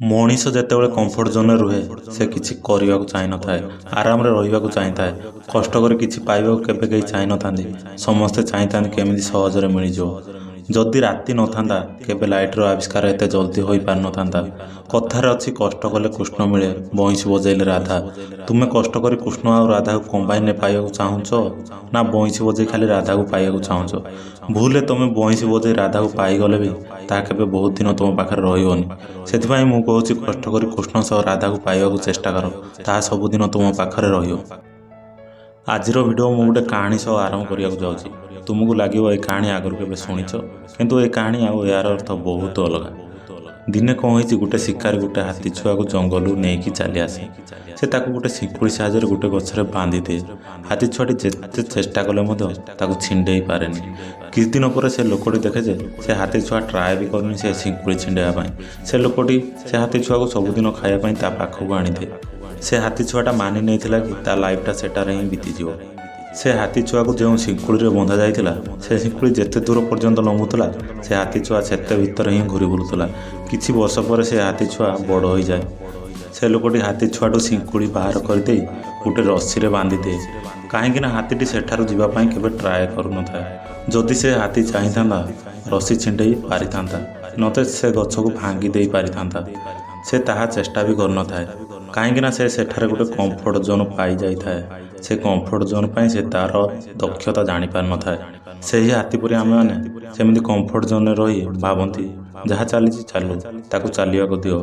ମଣିଷ ଯେତେବେଳେ କମ୍ଫର୍ଟ ଜୋନ୍ରେ ରୁହେ, ସେ କିଛି କରିବାକୁ ଚାହିଁନଥାଏ, ଆରାମରେ ରହିବାକୁ ଚାହିଁଥାଏ। କଷ୍ଟ କରି କିଛି ପାଇବାକୁ କେବେ କେହି ଚାହିଁନଥାନ୍ତି। ସମସ୍ତେ ଚାହିଁଥାନ୍ତି କେମିତି ସହଜରେ ମିଳିଯିବ। ଯଦି ରାତି ନଥାନ୍ତା, କେବେ ଲାଇଟ୍ର ଆବିଷ୍କାର ଏତେ ଜଲ୍ଦି ହୋଇପାରିନଥାନ୍ତା। କଥାରେ ଅଛି, କଷ୍ଟ କଲେ କୃଷ୍ଣ ମିଳେ, ବଇଁଶୀ ବଜେଇଲେ ରାଧା। ତୁମେ କଷ୍ଟ କରି କୃଷ୍ଣ ଆଉ ରାଧାକୁ କମ୍ବାଇନରେ ପାଇବାକୁ ଚାହୁଁଛ ନା ବଇଁଶୀ ବଜେଇ ଖାଲି ରାଧାକୁ ପାଇବାକୁ ଚାହୁଁଛ? ଭୁଲରେ ତୁମେ ବଇଁଶୀ ବଜେଇ ରାଧାକୁ ପାଇଗଲେ ବି ତାହା କେବେ ବହୁତ ଦିନ ତୁମ ପାଖରେ ରହିବନି। ସେଥିପାଇଁ ମୁଁ କହୁଛି, କଷ୍ଟ କରି କୃଷ୍ଣ ସହ ରାଧାକୁ ପାଇବାକୁ ଚେଷ୍ଟା କର, ତାହା ସବୁଦିନ ତୁମ ପାଖରେ ରହିବ। ଆଜିର ଭିଡ଼ିଓ ମୁଁ ଗୋଟେ କାହାଣୀ ସହ ଆରମ୍ଭ କରିବାକୁ ଯାଉଛି। ତୁମକୁ ଲାଗିବ ଏ କାହାଣୀ ଆଗରୁ କେବେ ଶୁଣିଛ, କିନ୍ତୁ ଏ କାହାଣୀ ଆଉ ଏହାର ଅର୍ଥ ବହୁତ ଅଲଗା। ଦିନେ କ'ଣ ହେଇଛି, ଗୋଟେ ଶିକାରୀ ଗୋଟେ ହାତୀ ଛୁଆକୁ ଜଙ୍ଗଲରୁ ନେଇକି ଚାଲି ଆସେ। ସେ ତାକୁ ଗୋଟେ ଶିଙ୍କୁଳି ସାହାଯ୍ୟରେ ଗୋଟେ ଗଛରେ ବାନ୍ଧି ଦିଏ। ହାତୀ ଛୁଆଟି ଯେତେ ଚେଷ୍ଟା କଲେ ମଧ୍ୟ ତାକୁ ଛିଣ୍ଡେଇ ପାରେନି। କିଛି ଦିନ ପରେ ସେ ଲୋକଟି ଦେଖେ ଯେ ସେ ହାତୀ ଛୁଆ ଟ୍ରାଏ ବି କରୁନି ସେ ଶିଙ୍କୁଳି ଛିଣ୍ଡେଇବା ପାଇଁ। ସେ ଲୋକଟି ସେ ହାତୀ ଛୁଆକୁ ସବୁଦିନ ଖାଇବା ପାଇଁ ତା ପାଖକୁ ଆଣିଦିଏ। ସେ ହାତୀ ଛୁଆଟା ମାନି ନେଇଥିଲା କି ତା ଲାଇଫଟା ସେଠାରେ ହିଁ ବିତିଯିବ। ସେ ହାତୀ ଛୁଆକୁ ଯେଉଁ ଶିଙ୍କୁଳିରେ ବନ୍ଧା ଯାଇଥିଲା, ସେ ଶିଙ୍କୁଳି ଯେତେ ଦୂର ପର୍ଯ୍ୟନ୍ତ ଲମ୍ବୁଥିଲା, ସେ ହାତୀ ଛୁଆ ସେତେ ଭିତରେ ହିଁ ଘୁରି ବୁଲୁଥିଲା। କିଛି ବର୍ଷ ପରେ ସେ ହାତୀ ଛୁଆ ବଡ଼ ହୋଇଯାଏ। ସେ ଲୋକଟି ହାତୀ ଛୁଆଠୁ ଶିଙ୍କୁଳି ବାହାର କରିଦେଇ ଗୋଟେ ରସିରେ ବାନ୍ଧିଦିଏ, କାହିଁକିନା ହାତୀଟି ସେଠାରୁ ଯିବା ପାଇଁ କେବେ ଟ୍ରାଏ କରୁନଥାଏ। ଯଦି ସେ ହାତୀ ଚାହିଁଥାନ୍ତା, ରସି ଛିଣ୍ଡେଇ ପାରିଥାନ୍ତା, ନଚେତ୍ ସେ ଗଛକୁ ଭାଙ୍ଗି ଦେଇ ପାରିଥାନ୍ତା। ସେ ତାହା ଚେଷ୍ଟା ବି କରିନଥାଏ, କାହିଁକିନା ସେ ସେଠାରେ ଗୋଟେ କମ୍ଫର୍ଟ ଜୋନ୍ ପାଇଯାଇଥାଏ। ସେ କମ୍ଫର୍ଟ ଜୋନ୍ ପାଇଁ ସେ ତା'ର ଦକ୍ଷତା ଜାଣିପାରିନଥାଏ। ସେହି ହାତୀ ପରି ଆମେମାନେ ସେମିତି କମ୍ଫର୍ଟ ଜୋନ୍ରେ ରହି ଭାବନ୍ତି, ଯାହା ଚାଲିଛି ଚାଲୁ, ତାକୁ ଚାଲିବାକୁ ଦିଅ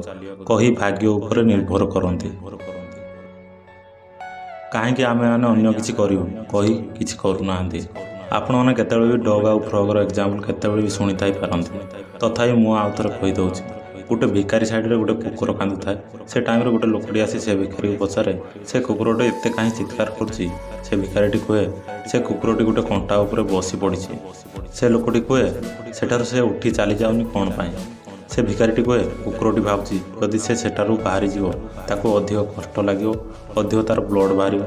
କହି ଭାଗ୍ୟ ଉପରେ ନିର୍ଭର କରନ୍ତି। କାହିଁକି ଆମେମାନେ ଅନ୍ୟ କିଛି କରିବୁ କହି କିଛି କରୁନାହାନ୍ତି? ଆପଣମାନେ କେତେବେଳେ ବି ଡଗ୍ ଆଉ ଫ୍ରଗର ଏକ୍ଜାମ୍ପଲ୍ କେତେବେଳେ ବି ଶୁଣିଥାଇ ପାରନ୍ତି। ତଥାପି ମୁଁ ଆଉ ଥରେ କହିଦେଉଛି। ଗୋଟେ ଭିକାରୀ ସାଇଡ଼ରେ ଗୋଟେ କୁକୁର କାନ୍ଦୁଥାଏ। ସେ ଟାଇମ୍ରେ ଗୋଟେ ଲୋକଟି ଆସି ସେ ଭିକାରୀକୁ ପଚାରେ, ସେ କୁକୁରଟି ଏତେ କାହିଁ ଚିତ୍କାର କରୁଛି? ସେ ଭିକାରୀଟି କୁହେ, ସେ କୁକୁରଟି ଗୋଟେ କଣ୍ଟା ଉପରେ ବସି ପଡ଼ିଛି। ସେ ଲୋକଟି କୁହେ, ସେଠାରୁ ସେ ଉଠି ଚାଲିଯାଉନି କ'ଣ ପାଇଁ? ସେ ଭିକାରୀଟି କୁହେ, କୁକୁରଟି ଭାବୁଛି ଯଦି ସେ ସେଠାରୁ ବାହାରିଯିବ, ତାକୁ ଅଧିକ କଷ୍ଟ ଲାଗିବ, ଅଧିକ ତାର ବ୍ଲଡ଼ ବାହାରିବ।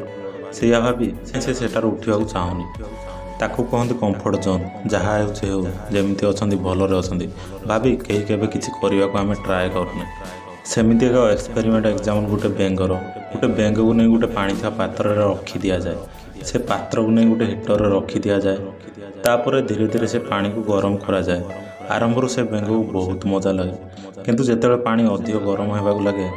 ସେଇଆ ଭାବି ସେ ସେଠାରୁ ଉଠିବାକୁ ଚାହୁଁନି। ତାକୁ କୁହନ୍ତି କମ୍ଫର୍ଟ ଜୋନ୍। ଯାହା ହେଉଛି ହେଉ, ଯେମିତି ଅଛନ୍ତି ଭଲରେ ଅଛନ୍ତି ଭାବି କେହି କେବେ କିଛି କରିବାକୁ ଆମେ ଟ୍ରାଏ କରୁନେ। ସେମିତି ଏକ ଏକ୍ସପେରିମେଣ୍ଟ ଏକ୍ଜାମ୍ପଲ୍ ଗୋଟେ ବେଙ୍ଗର। ଗୋଟେ ବେଙ୍ଗକୁ ନେଇ ଗୋଟେ ପାଣି ଥିବା ପାତ୍ରରେ ରଖି ଦିଆଯାଏ। ସେ ପାତ୍ରକୁ ନେଇ ଗୋଟେ ହିଟରରେ ରଖି ଦିଆଯାଏ। ତାପରେ ଧୀରେ ଧୀରେ ସେ ପାଣିକୁ ଗରମ କରାଯାଏ। ଆରମ୍ଭରୁ ସେ ବେଙ୍ଗକୁ ବହୁତ ମଜା ଲାଗେ, କିନ୍ତୁ ଯେତେବେଳେ ପାଣି ଅଧିକ ଗରମ ହେବାକୁ ଲାଗେ,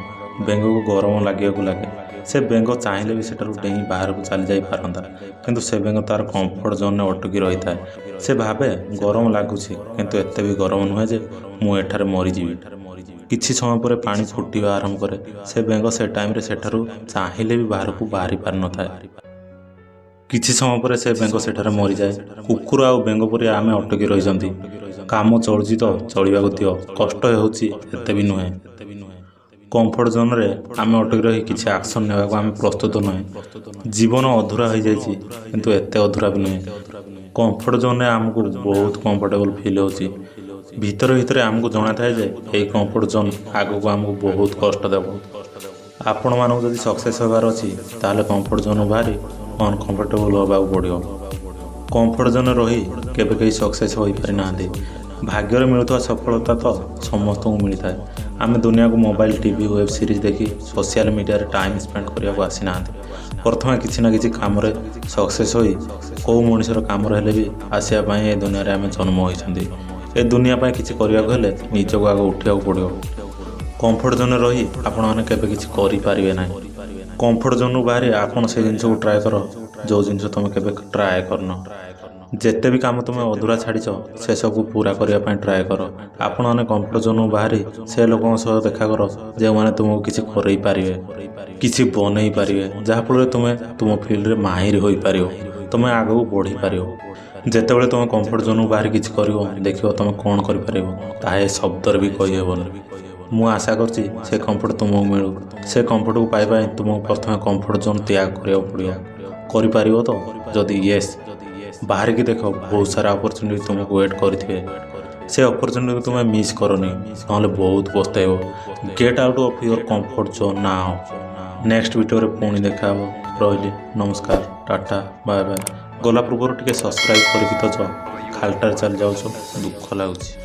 ବେଙ୍ଗକୁ ଗରମ ଲାଗିବାକୁ ଲାଗେ। ସେ ବେଙ୍ଗ ଚାହିଁଲେ ବି ସେଠାରୁ ଡେଇଁ ବାହାରକୁ ଚାଲି ଯାଇପାରନ୍ତା, କିନ୍ତୁ ସେ ବେଙ୍ଗ ତା'ର କମ୍ଫର୍ଟ ଜୋନ୍ରେ ଅଟକି ରହିଥାଏ। ସେ ଭାବେ, ଗରମ ଲାଗୁଛି, କିନ୍ତୁ ଏତେ ବି ଗରମ ନୁହେଁ ଯେ ମୁଁ ଏଠାରେ ମରିଯିବି। କିଛି ସମୟ ପରେ ପାଣି ଫୁଟିବା ଆରମ୍ଭ କରେ। ସେ ବେଙ୍ଗ ସେ ଟାଇମ୍ରେ ସେଠାରୁ ଚାହିଁଲେ ବି ବାହାରକୁ ବାହାରି ପାରିନଥାଏ। କିଛି ସମୟ ପରେ ସେ ବେଙ୍ଗ ସେଠାରେ ମରିଯାଏ। କୁକୁର ଆଉ ବେଙ୍ଗ ପରି ଆମେ ଅଟକି ରହିଛନ୍ତି। କାମ ଚଳୁଛି ତ ଚଳିବାକୁ ଦିଅ, କଷ୍ଟ ହେଉଛି, ଏତେ ବି ନୁହେଁ। କମ୍ଫର୍ଟ ଜୋନ୍ରେ ଆମେ ଅଟକି ରହି କିଛି ଆକ୍ସନ୍ ନେବାକୁ ଆମେ ପ୍ରସ୍ତୁତ ନୁହେଁ। ଜୀବନ ଅଧୁରା ହୋଇଯାଇଛି, କିନ୍ତୁ ଏତେ ଅଧୁରା ବି ନୁହେଁ। କମ୍ଫର୍ଟ ଜୋନ୍ରେ ଆମକୁ ବହୁତ କମ୍ଫର୍ଟେବଲ୍ ଫିଲ୍ ହେଉଛି। ଭିତରେ ଭିତରେ ଆମକୁ ଜଣାଥାଏ ଯେ ଏହି କମ୍ଫର୍ଟ ଜୋନ୍ ଆଗକୁ ଆମକୁ ବହୁତ କଷ୍ଟ ଦେବ। ଆପଣମାନଙ୍କୁ ଯଦି ସକ୍ସେସ୍ ହେବାର ଅଛି, ତାହେଲେ କମ୍ଫର୍ଟ ଜୋନ୍ ବାହାରି ଅନକମ୍ଫର୍ଟେବଲ୍ ହେବାକୁ ପଡ଼ିବ। କମ୍ଫର୍ଟ ଜୋନ୍ରେ ରହି କେବେ କେହି ସକ୍ସେସ୍ ହୋଇପାରିନାହାନ୍ତି। ଭାଗ୍ୟରେ ମିଳୁଥିବା ସଫଳତା ତ ସମସ୍ତଙ୍କୁ ମିଳିଥାଏ। ଆମେ ଦୁନିଆକୁ ମୋବାଇଲ, ଟିଭି, ୱେବ୍ ସିରିଜ୍ ଦେଖି ସୋସିଆଲ ମିଡ଼ିଆରେ ଟାଇମ୍ ସ୍ପେଣ୍ଡ କରିବାକୁ ଆସିନାହାନ୍ତି। ପ୍ରଥମେ କିଛି ନା କିଛି କାମରେ ସକ୍ସେସ୍ ହୋଇ କେଉଁ ମଣିଷର କାମରେ ହେଲେ ବି ଆସିବା ପାଇଁ ଏ ଦୁନିଆରେ ଆମେ ଜନ୍ମ ହୋଇଛନ୍ତି। ଏ ଦୁନିଆ ପାଇଁ କିଛି କରିବାକୁ ହେଲେ ନିଜକୁ ଆଗ ଉଠିବାକୁ ପଡ଼ିବ। କମ୍ଫର୍ଟ ଜୋନ୍ରେ ରହି ଆପଣମାନେ କେବେ କିଛି କରିପାରିବେ ନାହିଁ। କମ୍ଫର୍ଟ ଜୋନ୍ରୁ ବାହାରି ଆପଣ ସେ ଜିନିଷକୁ ଟ୍ରାଏ କର, ଯେଉଁ ଜିନିଷ ତୁମେ କେବେ ଟ୍ରାଏ କରିନ। ଯେତେ ବି କାମ ତୁମେ ଅଧୁରା ଛାଡ଼ିଛ, ସେସବୁ ପୁରା କରିବା ପାଇଁ ଟ୍ରାଏ କର। ଆପଣମାନେ କମ୍ଫର୍ଟ ଜୋନ୍ରୁ ବାହାରି ସେ ଲୋକଙ୍କ ସହ ଦେଖା କର, ଯେଉଁମାନେ ତୁମକୁ କିଛି କରେଇ ପାରିବେ, କିଛି ବନେଇ ପାରିବେ, ଯାହାଫଳରେ ତୁମେ ତୁମ ଫିଲ୍ଡରେ ମାହିର ହୋଇପାରିବ, ତୁମେ ଆଗକୁ ବଢ଼ିପାରିବ। ଯେତେବେଳେ ତୁମେ କମ୍ଫର୍ଟ ଜୋନ୍ରୁ ବାହାରି କିଛି କରିବ, ଦେଖିବ ତୁମେ କ'ଣ କରିପାରିବ, ତାହା ଏ ଶବ୍ଦରେ ବି କହିହେବନି। ମୁଁ ଆଶା କରୁଛି ସେ କମ୍ଫର୍ଟ ତୁମକୁ ମିଳୁ। ସେ କମ୍ଫର୍ଟକୁ ପାଇବା ପାଇଁ ତୁମକୁ ପ୍ରଥମେ କମ୍ଫର୍ଟ ଜୋନ୍ ତ୍ୟାଗ କରିବାକୁ ପଡ଼ିବ। କରିପାରିବ ତ? ଯଦି ୟେସ୍, ବାହାରିକି ଦେଖ, ବହୁତ ସାରା ଅପରଚୁନିଟି ତୁମକୁ ୱେଟ୍ କରିଥିବେ। ସେ ଅପରଚୁନିଟିକୁ ତୁମେ ମିସ୍ କରନି, ନହେଲେ ବହୁତ ପସ୍ତାଇବ। Get out of your comfort zone now. Next ଭିଡ଼ିଓରେ ପୁଣି ଦେଖା ହେବ। ରହିଲି, ନମସ୍କାର, ଟାଟା, ବାଏ ବାଏ। ଗଲା ପୂର୍ବରୁ ଟିକେ ସବସ୍କ୍ରାଇବ୍ କରିକି ତ ଯାଅ। ଖାଲିଟାରେ ଚାଲି ଯାଉଛ, ଦୁଃଖ ଲାଗୁଛି।